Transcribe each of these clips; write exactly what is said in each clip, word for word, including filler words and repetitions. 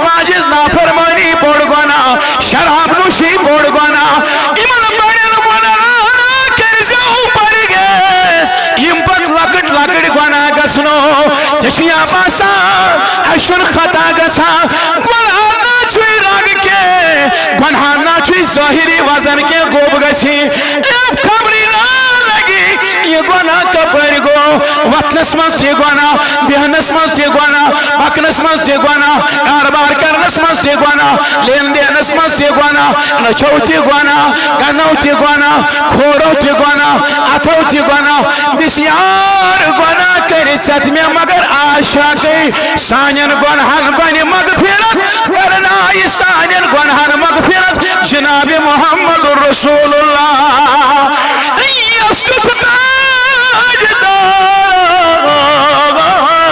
ماجہِ ہٕنٛز نافرمٲنی بوٚڑ گۄناہ، شراب نوشی بوٚڑ گۄناہ۔ یِمن بڑٮ۪ن گۄناہن کٔرۍزیو پرہیز، یِم پتہٕ لۄکٕٹۍ لۄکٕٹۍ گۄناہ گژھنو۔ ژےٚ چھُیا باسان، اَسہِ چھُنہٕ خطا گژھان؟ گۄناہ نہ چھُے رنگ کینٛہہ، گۄناہ نہ چھُے ظٲہری وزن کینٛہہ، گوٚب گژھی۔ اے خبرٕے نہ لگی، یہِ گۄناہ کپٲرۍ گوٚو؟ وۄتھنس منٛز تہِ گۄناہ، بیہنس منٛز تہِ گۄناہ، پکنس منٛز تہِ گۄناہ، کاربار کرنس منٛز تہِ گۄناہ، لین دینس منٛز تہِ گۄناہ، نچھو تہِ گۄناہ، کنو تہِ گۄناہ، کھورو تہِ گۄناہ، اتھو تہِ گۄناہ، بسیار گۄناہ کٔرِتھ ستہِ مےٚ، مگر آز چھا گٔے سانٮ۪ن گۄنہن بنہِ مغفرت، کرنایہِ سانٮ۪ن گۄنہن مغفرت جناب محمد رسول اللہ۔ یس تیُتھ تاجدار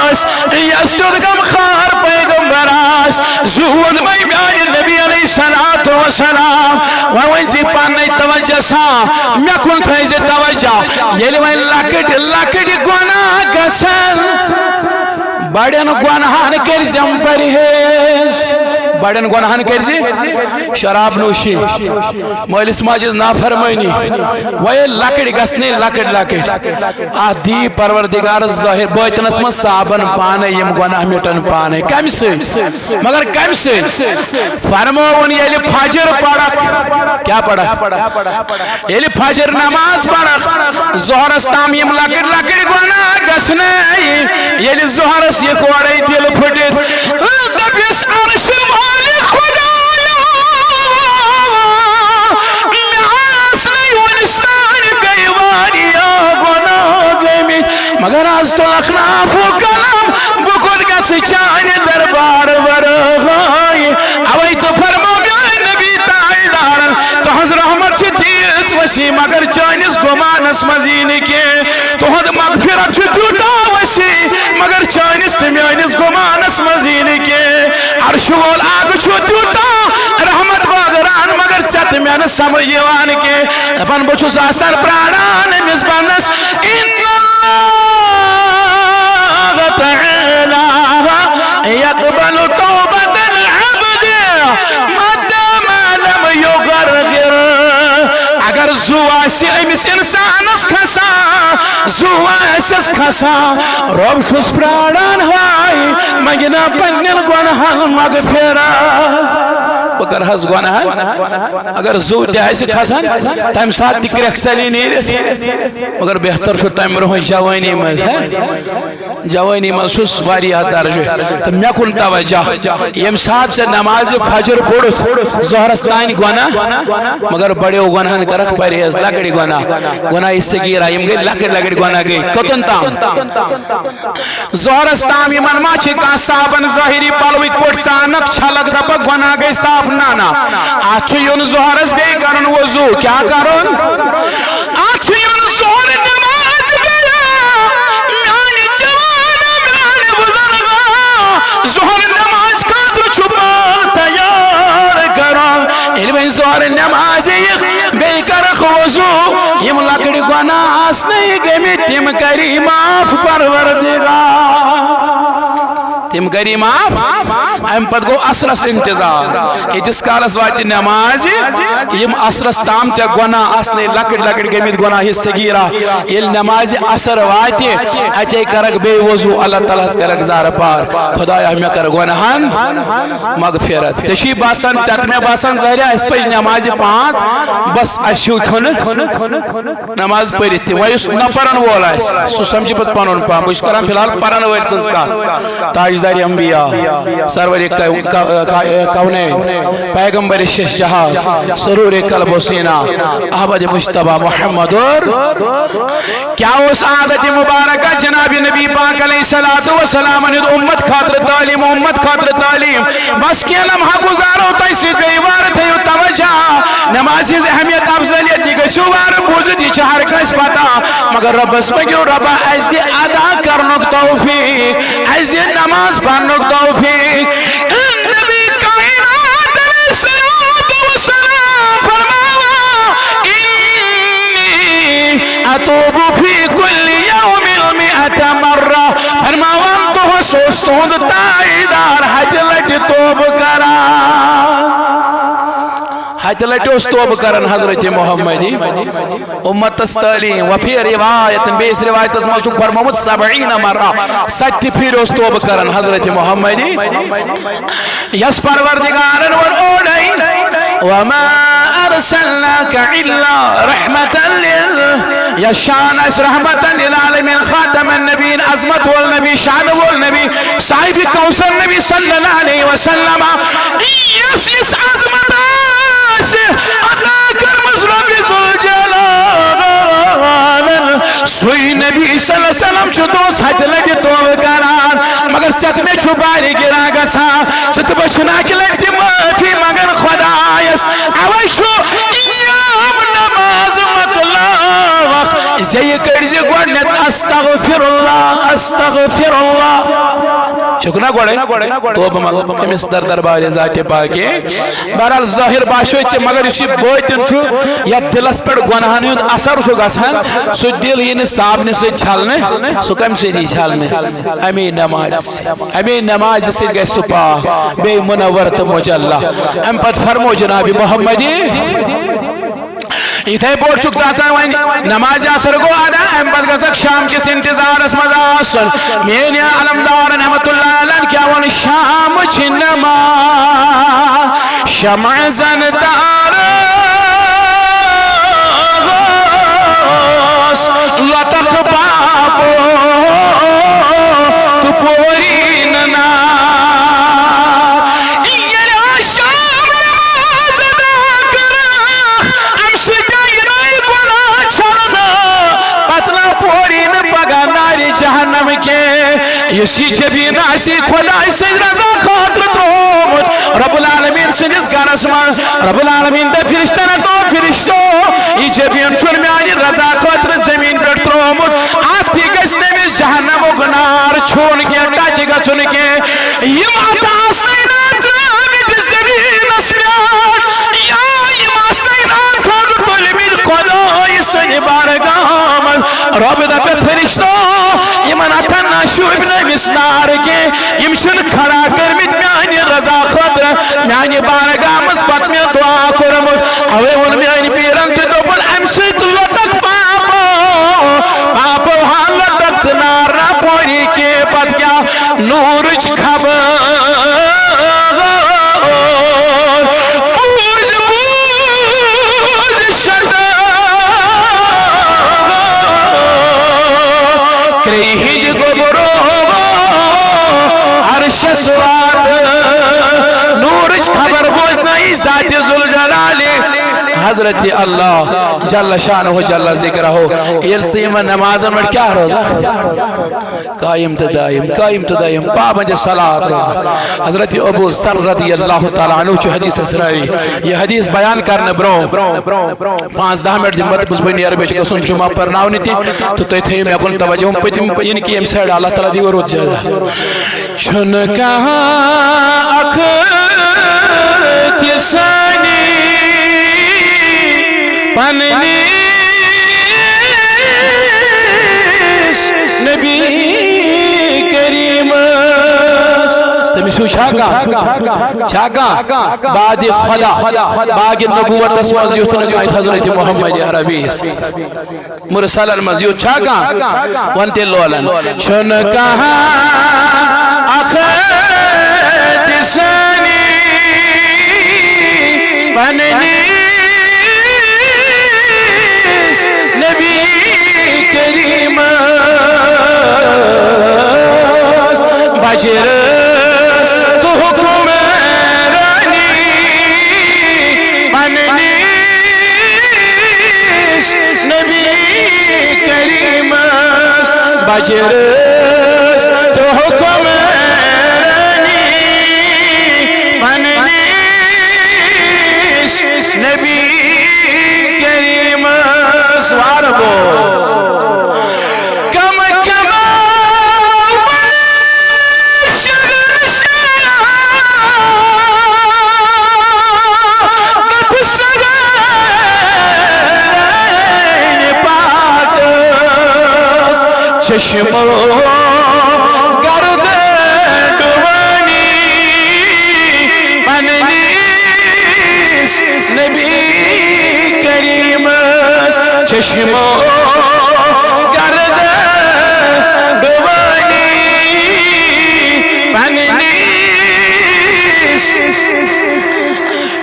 آس، یس تیُتھ غمخوار پیغمبر آس، زود وۄنۍ میانہِ نبی علیہ الصلوۃ والسلام۔ وۄنۍ ؤنۍ زِ پننٕے توجہ سان، مےٚ کُن تھٲیزِ توجہ۔ ییٚلہِ وۄنۍ لۄکٕٹۍ لۄکٕٹۍ گۄناہ گژھن، بڑٮ۪ن گۄناہن کٔرۍ زٮ۪م پرہیز۔ بڑٮ۪ن گۄناہن کٔرۍ زِ شراب نوشی، مٲلِس ماجہِ ہٕنٛز نافرمٲنی۔ وۄنۍ ییٚلہِ لۄکٕٹۍ گژھنٕے لۄکٕٹۍ لۄکٕٹۍ، اتھ دی پروردگارس ظٲہر، باطنس منٛز صابن پانے، یِم گۄناہ مٹن پانے۔ کمہِ سۭتۍ؟ مگر کمہِ سۭتۍ؟ فرمووُن، ییٚلہِ فجر پرکھ، کیٛاہ پرکھ؟ ییٚلہِ فجر نماز پرکھ، ظہرس تام یِم لۄکٕٹۍ لۄکٕٹۍ گۄناہ گژھنَے، ییٚلہِ ظہرس یِکوَٹَے دِل پھُٹِتھ، دٔپِس، عرشہِ وٲلہِ خۄدایا، مےٚ ٲس نہٕ وُنِس تانۍ بیٚیہِ واریاہ گۄناہ گٔمٕتۍ، مگر از تُلکھ نہٕ عفو قلم، بہٕ کوٚت گژھٕ چانہِ دربار ورٲے؟ اوے تہٕ فرمو میٲنۍ نبی تاجدارن، تہنٛز رحمت چھِ تیٖژ وسیع، مگر چٲنِس گُمانس منٛز یی نہٕ کینٛہہ۔ تہنٛد مغفرت چھُ تیوٗتاہ وسیع، مگر چٲنِس تہٕ میٲنِس گُمانس منٛز یی نہٕ کینٛہہ۔ عرشہِ وول اکھ چھُ تیوٗتاہ رحمت بٲگران، مگر ژےٚ تہٕ مےٚ نہٕ سمجھ یِوان کینٛہہ۔ دپان، بہٕ چھُس آسان پراران أمِس بندس۔ ان اللہ تعالی یقبل توبۃ العبد ما دام لم یغرغر۔ اگر زُو آسہِ أمِس انسانس کھسان، زُو آسٮ۪س کھسان، رۄب چھُس پراران، ہاے منگہِ نا پننٮ۪ن گۄنہن مغفرت۔ بہٕ کرٕ حظ گۄنہن، اگر زُو تہِ آسہِ کھسان، تمہِ ساتہٕ تہِ کرٛٮ۪کھ ژَلی نیٖرِتھ۔ مگر بہتر چھُ تمہِ برونٛہہ جوٲنی منٛز، ہے؟ جوٲنی منٛز چھُس واریاہ درجہٕ، تہٕ مےٚ کُن توجہ۔ ییٚمہِ ساتہٕ ژےٚ نمازِ فجر پوٚرُتھ، ظہرس تانۍ گۄناہ، مگر بڑیو گۄناہن کرکھ پرہیز، لۄکٕٹۍ گۄناہ، گۄناہ صغیرہ، یِم گٔے لۄکٕٹۍ لۄکٕٹۍ گۄناہ گٔے۔ کوٚتن تام؟ ظہرس تام یِمن ما چھِ کانٛہہ صابن ظٲہری پلوٕکۍ پٲٹھۍ ژانکھ چھلکھ دپکھ گۄناہ گٔے صاف؟ نہ، نہ۔ اتھ چھُ یُن ظہرس بیٚیہِ کرُن وضو۔ کیٛاہ کرُن؟ اتھ چھُ یُن ظہر نماز بیٚیہِ۔ میانہِ جوانو، میانہِ بزرگو، ظہر نماز خٲطرٕ چھُ پان تیار کرُن۔ ییٚلہِ وۄنۍ ظہر نمازِ یِکھ، بیٚیہِ کرکھ وضو، یِم لۄکٕٹۍ گۄناہ آسنَے گٔمٕتۍ، تِم کری معاف پروردگار۔ تِم کری معاف۔ اَمہِ پتہٕ گوٚو عصرس انتظار۔ ییٖتِس کالس واتہِ نمازِ، یِم عصرس تام ژےٚ گۄناہ آسنَے، لۄکٕٹۍ لۄکٕٹۍ گٔمٕتۍ گۄناہ صغیرہ، ییٚلہِ نمازِ عصر واتہِ، اتے کرکھ بیٚیہِ وضو، اللہ تعالیٰ ہس کرکھ زارٕ پار، خدایا، مےٚ کر گۄناہن مغفرت۔ ژےٚ چھُے باسان، ژےٚ تہٕ مےٚ باسان، ظٲہرہ، اَسہِ پٔچ نمازِ پانٛژھ، بس اَسہِ ہیوٗ چھُنہٕ نماز پٔرِتھ تہِ۔ وۄنۍ یُس نہ پرن وول آسہِ، سُہ سمجھِ پتہٕ پنُن پان۔ بہٕ چھُس کران فی الحال پرن وٲلۍ سٕنٛز کتھ۔ تاجدار انبیاء، سرور کو-، کو-، کو-، کونین، پیغمبر شش جہاں، سرور قلب و سینہ، احمد مجتبیٰ محمد اور کیا اوس عادت مبارکہ جناب نبی پاک علیہ الصلوۃ والسلام ہُنٛد امت خٲطرٕ تعلیم، امت خٲطرٕ تعلیم؟ بس کینٛہہ لمحہ گزارو تۄہہِ سۭتۍ، بیٚیہِ وارٕ تھٲیِو توجہ۔ نمازِ ہٕنٛز اہمیت، افضلیت، یہِ گٔژھِو وارٕ بوٗزِتھ، یہِ چھِ ہر کٲنٛسہِ پتہ۔ مگر رۄبس منٛگِو، رۄبا، اَسہِ دِ ادا کرنُک توفیق، اَسہِ دِ نماز پرنُک توفیق۔ نبی کائنات علیہ الصلوۃ والسلام فرماوان، انی اتوب فی کل یوم مئۃ مرہ۔ فرماوان، دۄہس اوس تُہُنٛد تاجدار ہتہِ لٹہِ توبہٕ کران۔ ہتہِ لٹہِ اوس توبہٕ کران حضرت محمدی۔ امتس تعلیم، وفی روایت، بیٚیِس روایتس منٛز چھُکھ فرمومُت سبعین مرہ، ستہِ پھِرِ اوس توبہٕ کران حضرت محمدی۔ یس پروردگارن ووٚن، "اوڑے، وما ارسلناک الا رحمتا لل"، یا شان آسہِ رحمتا للعالمین، خاتم النبیین، عظمت وول نبی، شان وول نبی، صاحب کوثر نبی صلی اللہ علیہ وسلم، یس یس عظمت آسہِ عطا کٔرمٕژ رب ذوالجلالن، سُے نبی صلی اللہ علیہ وسلم چھُ دۄہس ہتہِ لٹہِ توبہٕ کران، مگر ژےٚ تہٕ مےٚ چھُ بارِ گِران گژھان، ژٕ تہٕ بہٕ چھِنہٕ اکہِ لٹہِ تہِ معٲفی منگان خۄدایس۔ اوے چھُ یِم نماز مۄکلاوکھ، زیٚیہِ کٔڑۍ زِ گۄڈٕنٮ۪تھ استغفر اللہ، استغفر اللہ۔ چھُکھ نا گۄڈے توبہٕ منٛگُن أمِس در دربارِ ذاتِ پاکہِ۔ بہرحال ظٲہِر باسیو ژےٚ، مگر یُس یہِ بٲطِن چھُ، یتھ دِلس پٮ۪ٹھ گۄناہن ہُنٛد اثر چھُ گژھان، سُہ دِل یی نہٕ صابنہِ سۭتۍ چھلنہٕ، سُہ کمہِ سۭتۍ یی چھلنہٕ؟ امی نمازِ سۭتۍ۔ امی نمازِ سۭتۍ گژھِ سُہ پاک، بیٚیہِ منور تہٕ مجلہ۔ امہِ پتہٕ فرموو جناب محمدی، یِتھے پٲٹھۍ چھُکھ ژٕ آسان وۄنۍ نمازِ عصر گوٚو ادا، امہِ پتہٕ گژھکھ شام کِس انتظارس منٛز آسُن۔ میٲنۍ علمدار رحمت اللہ علیہ کیٛاہ ووٚن؟ شام چہِ نماز شمع زن تارس لۄتکھ بابو تہٕ پوری نہٕ نار۔ ییٚلہِ آز شام نماز ادا کٔرٕکھ، امہِ سۭتۍ آیہِ نارِ گۄناہ چھلنہٕ، پتہٕ نہ پوری نہٕ پگاہ نارِ جہنم کینٛہہ۔ یُس یہِ جبیٖن آسہِ خۄداے سٕنٛدِ رضا خٲطرٕ ترٛوومُت رب العالمین سٕنٛدِس گرس منٛز، رب العالمین تہٕ فرشتن ہتو فرشتو، یہِ جبیٖن چھُنہٕ میانہِ رضا خٲطرٕ زٔمیٖن پٮ۪ٹھ ترٛوومُت، اتھ تہِ گژھِ تٔمِس جہنمُک نار چھوٗن کینٛہہ، ٹچ گژھُن کینٛہہ۔ یِم اتھٕ آسنَے نا ترٛٲومٕتۍ زٔمیٖنَس پٮ۪ٹھ، یا یِم آسنَے نا تھوٚد تُلمٕتۍ خۄداے سٕنٛدِ بارگاہ منٛز۔ رۄب دَپٮ۪کھ، فرشتو، یِمن اتھن نہ شوٗبہِ نہٕ أمِس نار کینٛہہ، یِم چھِنہٕ کھڑا کٔرمٕتۍ میانہِ رضا خٲطرٕ، میانہِ بارگاہ منٛز پتہٕ مےٚ دعا کوٚرمُت۔ اوے ووٚن میانہِ پیٖرن تہِ دوٚپُن، امہِ سۭتۍ لۄتکھ پاپو، پاپو ہا لۄتکھ تہٕ نار نہ پوری کینٛہہ۔ پتہٕ کیٛاہ؟ نوٗرٕچ خبر بوٗز، بوٗز شتہٕ کرٛیہِ ہِنٛدِ گوٚبرو عرشس واتہٕ۔ نوٗرٕچ خبر بوزنٲیِتھ ذاتِ ذوالجلالِ حضرت اللہ جل شانہ جل ذکرہ۔ ییٚلہِ ژٕ یِمن نمازن پٮ۪ٹھ کیٛاہ روزان؟ قائم تہٕ دائم، قائم تہٕ دائم، پابند صلات روزان۔ حضرت ابو ذر رضی اللہ تعالیٰ عنہ چھُ حدیثس راوی۔ یہِ حدیث بیان کرنہٕ برونٛہہ پانٛژھ دَہ منٹ دِمہٕ بہٕ، دَپُس بہٕ نیرٕ، مےٚ چھُ گژھُن جمعہ پرناونہِ تہِ، تہٕ تُہۍ تھٲیِو مےٚ کُن توجہ، ہُم پٔتِم، یہِ نہٕ کینٛہہ، ییٚمہِ سایڈٕ اللہ تعالیٰ دِیِو رُت جزا۔ چھُنہٕ کانٛہہ اکھ تہِ سانہِ پننِس نبی کریمس۔ تٔمِس ہیوٗ چھا کانٛہہ؟ چھا کانٛہہ؟ بعدِ خدا، بعدِ نبوتس منٛز یُتھ نہٕ کانٛہہ حضرت محمد عربی۔ مرسلن منٛز یُتھ چھا کانٛہہ؟ وَن تیٚلہِ لولن۔ چھُنہٕ کانٛہہ اکھ تہِ سانہِ پننِس نبی کریمس۔ بجہِ رٲژ تہٕ حکمرٲنی پننِس نبی کریمس۔ بجہِ رٲژ تہٕ حکمرٲنی پننِس نبی کریمس۔ وارٕ بوز۔ کم کم چشمو گرد ڈوانی۔ نبی کریمس چشمو گردن گوانی پننس،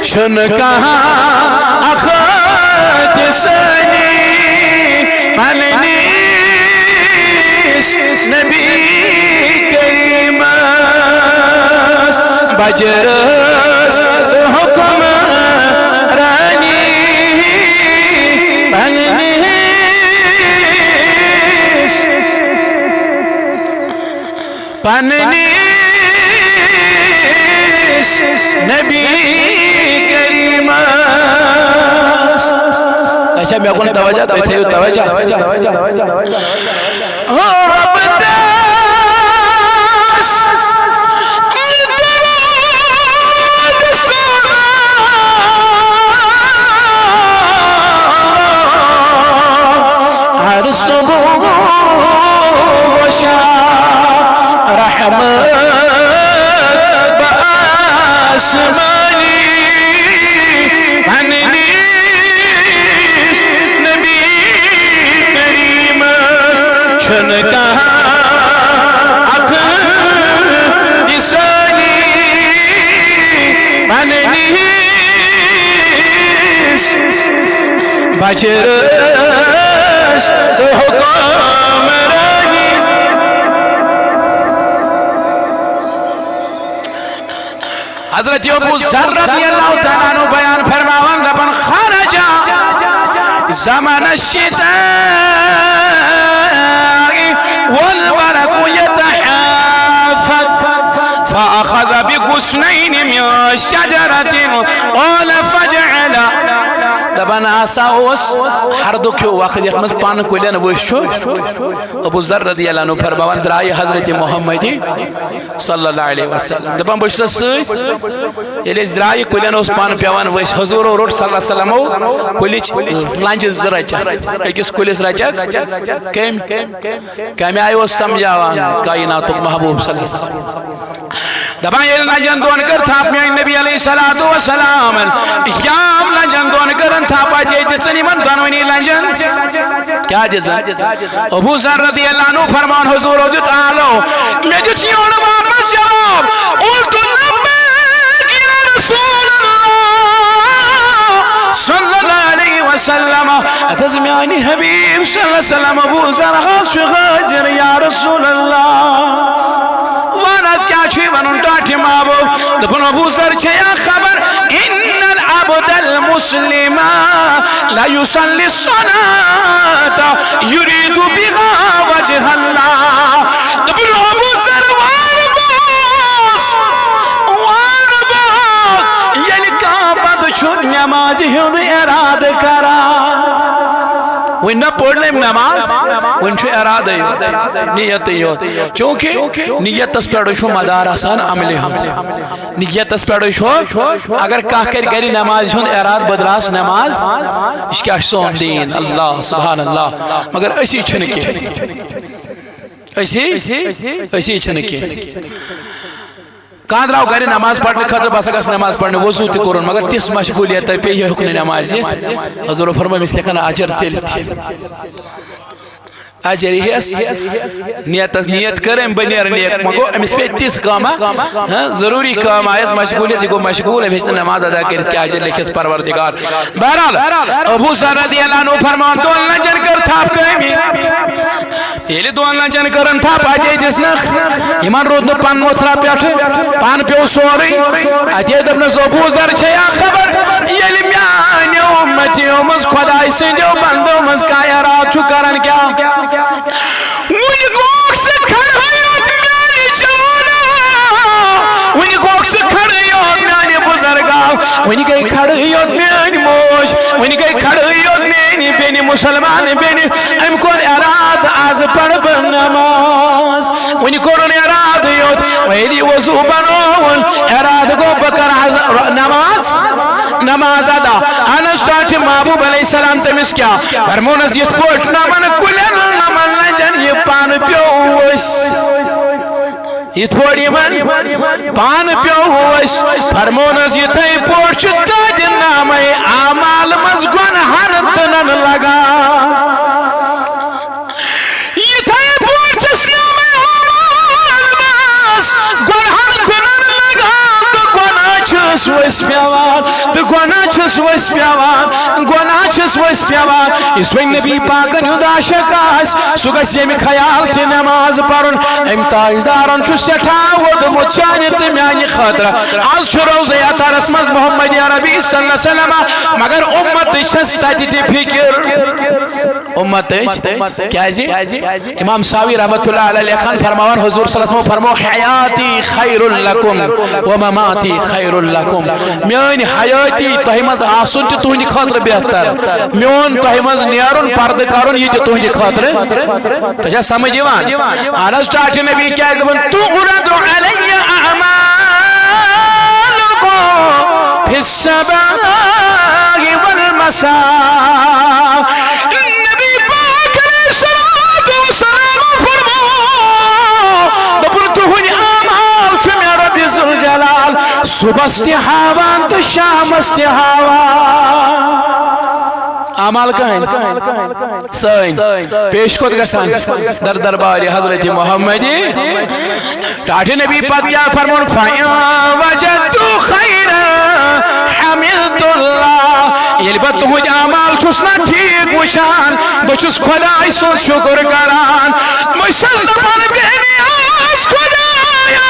چھُنہٕ کانٛہہ اکھ تہِ سٲنی پننس نبی کریمس بجرس حکمرانی پننس، پننس نبی کریمس۔ اچھا، مےٚ کُن توجہ، تُہۍ تھٲیِو توجہ۔ رۄب دَس درود سوزان، ہر صبح و شام رحمت بہ آسمانی پننس نبی کریمس، چھُنہٕ کانٛہہ اکھ تہِ سٲنی پننس بجرس حکمرانی۔ حضرت ابو ذر رضی اللہ تعالیٰ عنہ بیان فرماوان، دپان، خرج زمن الشتاء والورق يتحافظ فأخذ بغصنين من شجرة، قال، فجعل۔ دپان آسا اوس ہردُک ہیوٗ وقت یتھ منٛز پن کُلٮ۪ن وٕچھ چھُ۔ ابو ذر رضی اللہ عنہ فرماوان، درٛایہِ حضرت محمدی صلی اللہ علیہ وسلم۔ دپان، بہٕ چھُسس سۭتۍ۔ ییٚلہِ أسۍ درٛایہِ، کُلٮ۪ن اوس پن پٮ۪وان ؤسۍ۔ حضوٗرو روٚٹ صلی اللہ علیہ وسلمو کُلِچ لنجہِ زٕ رچکھ، أکِس کُلِس رچکھ کٔمۍ؟ کمہِ آیہِ اوس سمجھاوان کائناتُک محبوب صلی اللہ علیہ وسلم؟ دپان، ییٚلہِ لنجن دۄن کٔر تھپھ میٲنۍ نبی علیہ الصلوۃ والسلامن، یام لنجن دۄن کٔرن تھپھ، اتے دِژٕن یِمن دۄنوٕنی لنجن۔ کیٛاہ دِژٕن؟ ابو ذر رضی اللہ عنہ فرمان، حضورو دیُت آلو، مےٚ دیُت یورٕ واپس جواب، قلت لبیک یا رسول اللہ صلی اللہ علیہ وسلم۔ اتھ حظ میانہِ حبیب صلی اللہ علیہ وسلم، ابو ذر حظ چھُ حٲضِر یا رسول اللہ۔ وَن حظ کیٛاہ چھُے وَنُن ٹاٹھہِ مابو؟ دوٚپُن، ابو ذر، چھےٚ یا خبر، ان العبد المسلم لیصلی الصلاۃ یرید بها وجہ اللہ۔ دوٚپُن، ابو ذر، وارٕ بوز، وارٕ بوز، ییٚلہِ کانٛہہ بندٕ چھُ نمازِ ہُنٛد ارادٕ کران، وۄنۍ نہ پٔر نہٕ أمۍ نماز، وۄنۍ چھُ ارادے یوت، نیتٕے یوت۔ چونکہ نیتس پٮ۪ٹھٕے چھُ مدار آسان عملہِ ہُنٛد۔ نیتس پٮ۪ٹھٕے چھُ، اگر کانٛہہ کرِ گرِ نمازِ ہُنٛد ارادٕ، بہٕ درٛاس نماز، یہِ چھُ کیٛاہ چھُ سون دیٖن؟ اللہ، سبحان اللہ۔ مگر أسی چھِنہٕ کینٛہہ۔ أسی، أسی چھِنہٕ کینٛہہ۔ کانٛہہ درٛاو گرِ نماز پرنہٕ خٲطرٕ، بہٕ ہسا گژھٕ نماز پرنہِ، وضوٗ تہِ کوٚرُن، مگر تِژھ مشغولیت تۄہہِ پیٚیہِ، یہِ ہیوٚک نہٕ نماز یِتھ۔ حضوٗرو فرموو، أمِس لیکھن اجر تیٚلہِ تہِ۔ اجر یِیَس، نیتس، نیت کٔر أمۍ، بہٕ نیرٕ نیک، وۄنۍ گوٚو أمِس پیٚیہِ تِژھ کٲم، ہاں، ضروٗری کٲم آیَس، مشغولیت، یہِ گوٚو مشغوٗل، أمۍ ہیٚچ نہٕ نماز ادا کٔرِتھ کینٛہہ، اجر لیکھٮ۪س پروردگار۔ بہرحال، ابو ذر رضی اللہ عنہ فرمان، دۄن لنجن کٔر تھپھ کٲمی۔ ییٚلہِ دۄن لنجن کٔرٕن تھپھ، اتے دِژنکھ، یِمن روٗد نہٕ پن وۄتھرا پٮ۪ٹھٕ، پن پیوٚو سورُے۔ اتے دوٚپنس، ابو ذر، چھے یا خبر، ییٚلہِ میانیو امتیو منٛز خۄداے سٕنٛدیو بندو منٛز کانٛہہ ارادٕ چھُ کران کیٛاہ؟ وُنہِ گوٚکھ ژٕ کھڑہٕے یوت میانہِ جوانا، وُنہِ گوٚکھ ژٕ کھڑہٕے یوت میانہِ بُزرگا، وُنہِ گٔے کھڑہٕے یوت میٲنۍ موج، وُنہِ گٔے کھڑہٕے یوت میٲنۍ بیٚنہِ، مُسلمان بیٚنہِ۔ أمۍ کوٚر ارادٕ، از پرٕ بہٕ نماز۔ وُنہِ کوٚرُن ارادٕ یوت، وۄنۍ ییٚلہِ وضوٗ بنووُن، ارادٕ گوٚو، بہٕ کرٕ از نماز، نماز ادا۔ اہن حظ، ٹاٹھہِ محبوب علیہ السلام تٔمِس کیٛاہ فرمونس؟ یِتھ پٲٹھۍ نمن کُلٮ۪ن، نمن لنجن یہِ پن پیوٚو ؤسۍ۔ یِتھ پٲٹھۍ یِمن پن پیوٚو ؤسۍ، فرمونس، یِتھے پٲٹھۍ چھُ تُہنٛدِ نامے اعمال منٛز گۄنہن تٕنن لگان۔ یِتھے پٲٹھۍ چھُس نامے اعمال منٛز گۄنہن تٕنن لگان تہٕ گۄناہ چھُس ؤسۍ پٮ۪وان، تہٕ گۄناہ چھُس ؤسۍ پٮ۪وان، گۄناہ چھُس ؤسۍ پٮ۪وان۔ یُس وۄنۍ نبی پاکن ہُنٛد عاشق آسہِ، سُہ گژھِ ییٚمہِ خیال تہِ نماز پرُن۔ أمۍ تاجدارن چھُ سٮ۪ٹھاہ ووٚدمُت چانہِ تہٕ میانہِ خٲطرٕ۔ از چھُ روضہ اطہرس منٛز محمد عربی صلی اللہ علیہ وسلم، مگر امتٕچ چھس تتہِ تہِ فکر۔ امتٕچ کیازِ؟ امام ساوی رحمۃ اللہ علیہ لیکھان فرماوان، حضور صلی اللہ علیہ وسلم فرمو، "حیاتی خیر لکم و مماتی خیر لکم"۔ میٲنۍ حیٲتی تۄہہِ منٛز آسُن تہِ تُہنٛدِ خٲطرٕ بہتر، میون تۄہہِ منٛز نیرُن، پردٕ کرُن، یہِ تہِ تُہنٛدِ خٲطرٕ۔ تۄہہِ چھا سمجھ یِوان؟ اہن حظ، ٹاٹھہِ نبی کیازِ دپان، "تعرض علی اعمالکم فی الصباح والمساء"۔ نبی پاک علیہ الصلوۃ والسلام فرمو، دوٚپُن، تُہٕنٛدۍ اعمال چھِ مےٚ رۄبِ ذوالجلال صُبحس تہِ ہاوان تہٕ شامس تہِ ہاوان۔ اعمال کٕہٕنٛدۍ؟ سٲنۍ۔ پیش کوٚت گژھان؟ در دربارِ حضرت محمد۔ ٹاٹھہِ نبی پتہٕ کیٛاہ فرمون؟ "فَإِن وَجَدْتُ خَيْرًا حَمِدْتُ اللَّهَ"۔ ییٚلہِ بہٕ تُہٕنٛدۍ اعمال چھُس نہ ٹھیٖک وٕچھان، بہٕ چھُس خۄداے سُنٛد شُکُر کران۔ بہٕ چھُس دَپان، "بے نیاز خۄدایا،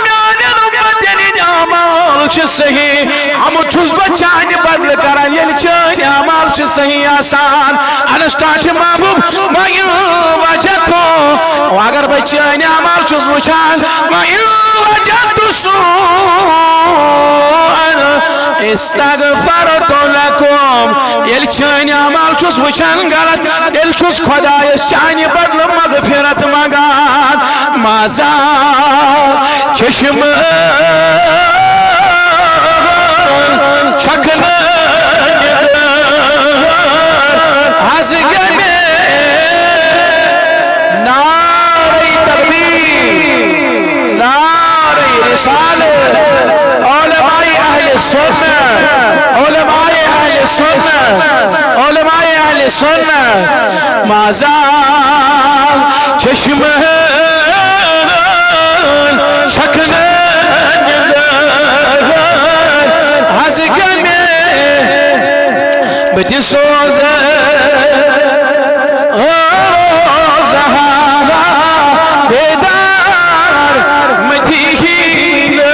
میٛانٮ۪ن اُمتن ہٕنٛدۍ اعمال چھِ صحیح، آمُت چھُس بہٕ چانہِ بدلہٕ کران، ییٚلہِ چٲنۍ اعمال چھِ صحیح آسان۔" انس ٹاٹھہِ محبوب، "وَإِن وَجَدْتُ"، اگر بہٕ چٲنۍ اعمال چھُس وٕچھان، "وَإِن وَجَدْتُ سُوءًا اسْتَغْفَرْتُ لَكُمْ"، ییٚلہِ چٲنۍ اعمال چھُس وٕچھان غلط، تیٚلہِ چھُس خۄدایس چانہِ بدلہٕ مغفرت منٛگان۔ مازا چشمہٕ چھکنہٕ نِدٕر حظ گٔے مےٚ۔ نعرہ تکبیر، نعرہ رسالت، علماء اہل سنت، علماء اہل سنت، علماء اہل سنت۔ مازا چشمہٕ چھکنہٕ نِدٕر حظ گٔے مےٚ۔ بہٕ تہِ سوزٕ روزہا بیدار مدیٖنہٕ۔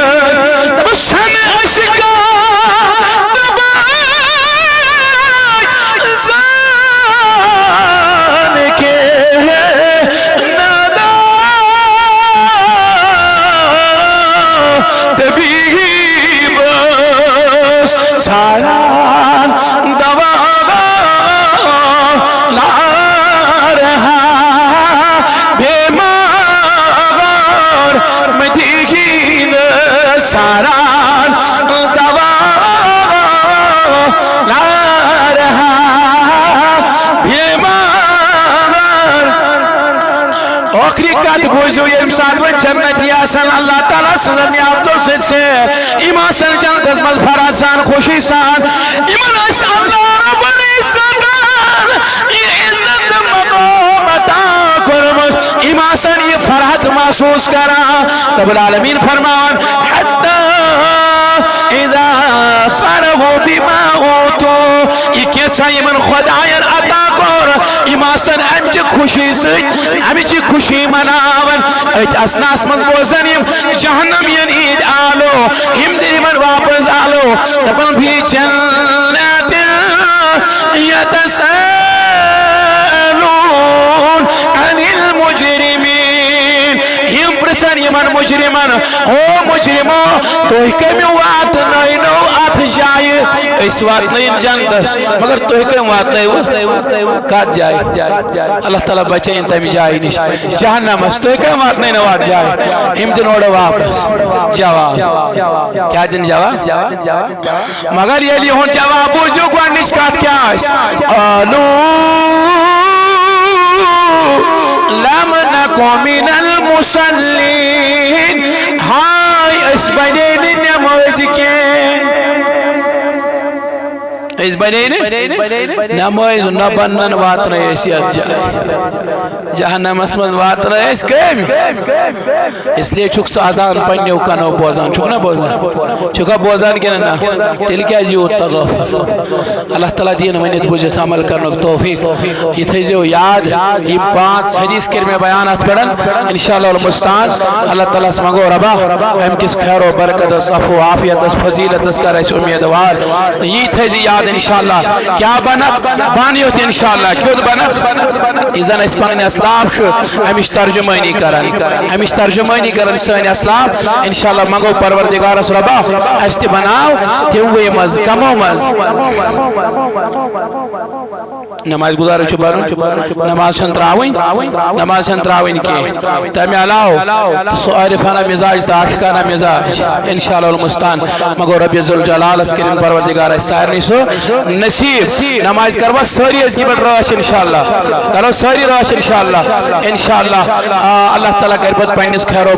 دَپَس چھَنہٕ عشقا تہٕ بہٕ زان کینٛہہ نادان طبیٖبَس ژھانٛڈان دوا لارہا بیمار مدیٖنہٕ ژھانٛڈان دوا لارہا بیمار۔ ٲخری کتھ بوٗزِو، ییٚمہِ ساتہٕ وۄنۍ جنتی آسن اللہ تعالیٰ سٕنٛزن نعمتو سۭتۍ سیر، یِم آسن جنتس منٛز فرحت سان، خوشی سان، یِمن آسہِ اللہ رب العزتن یہِ عزت تہٕ مقام عطا کوٚرمُت، یِم آسن یہِ فرحت محسوٗس کران۔ رب العالمین فرماوان، حتی اذا فرحوا بما اوتوا، یہِ کینٛژھا یِمن خۄداین عطا کوٚر، یِم آسن امہِ چہِ خوشی سۭتۍ، امہِ چہِ خوشی مناوان۔ أتھۍ اثناہس منٛز بوزن یِم جہنم یِن یِہنٛدۍ آلو، یِم دِن یِمن واپس آلو، دپان، فی جنات یتساءلون عن المجرمین۔ یِم پرژھن یِمن مجرمن، او مجرمو، تُہۍ کٔمۍ واتنٲینو اتھ جایہِ؟ أسۍ واتنٲیِن جنتس، مگر تُہۍ کٔمۍ واتنٲیوٕ کتھ جایہِ؟ اللہ تعالیٰ بچٲیِن تمہِ جایہِ نِش، جہنمس۔ تُہۍ کٔمۍ واتنٲینو اتھ جایہِ؟ یِم دِن اورٕ واپس جواب۔ کیٛاہ دِن جواب؟ مگر ییٚلہِ یِہُنٛد جواب بوٗزِو، گۄڈٕنِچ کتھ کیٛاہ آسہِ؟ قالوا لم نک من المصلین۔ ہاے، أسۍ بنے نہٕ نٮ۪مٲزۍ کینٛہہ۔ أسۍ بنے نہٕ نمٲز نہ بنن واتنٲے أسۍ یتھ جایہِ۔ جہنمس منٛز واتنٲے أسۍ کٔمۍ؟ اس لیے چھُکھ ژٕ اذان پننیو کنو بوزان، چھُکھ نہ بوزان؟ چھُکھا بوزان کِنہٕ نہ؟ تیٚلہِ کیازِ یوٗت تغافل؟ اللہ تعالیٰ دِیِن ؤنِتھ بوٗزِتھ عمل کرنُک توفیق۔ یہِ تھٲیزیو یاد، یِم پانٛژھ حدیث کٔرۍ مےٚ بیان اتھ پٮ۪ٹھ۔ انشاءاللہ المستعان، اللہ تعالیٰ ہس منٛگو ربا، امہِ کِس خیر و برکتس، عفو و عافیتس، فضیلتس کر اسہِ امیدوار۔ یی تھٲیزِ یاد انشاءاللہ۔ کیٛاہ بنکھ؟ بن یُتھ انشاءاللہ۔ کیُتھ بنکھ؟ یہِ زن اسہِ پنٕنۍ اسلاف چھُ، امِچ ترجمٲنی کران، امِچ ترجمٲنی کران سٲنۍ اسلاف۔ انشاءاللہ منٛگو پروردگارس ربا، اسہِ تہِ بناو تِموٕے منٛز، کمو منٛز۔ نماز گزارٕے چھُ پرُن، نماز چھَنہٕ ترٛاوٕنۍ، نماز چھَنہٕ ترٛاوٕنۍ کینٛہہ۔ تَمہِ علاوٕ تہٕ سُہ عارفانہ مزاج تہٕ عاشقانہ مزاج، انشاءاللہ المستعان۔ مگر رب ذوالجلالس کٔرِن پروردگار اَسہِ سارنٕے سُہ نصیب۔ نماز کروا سٲری أزکہِ پٮ۪ٹھ رٲچھ انشاءاللہ، کرو سٲری رٲچھ انشاءاللہ۔ انشاءاللہ، آ، اللہ تعالیٰ کرِ پتہٕ پننِس خیرو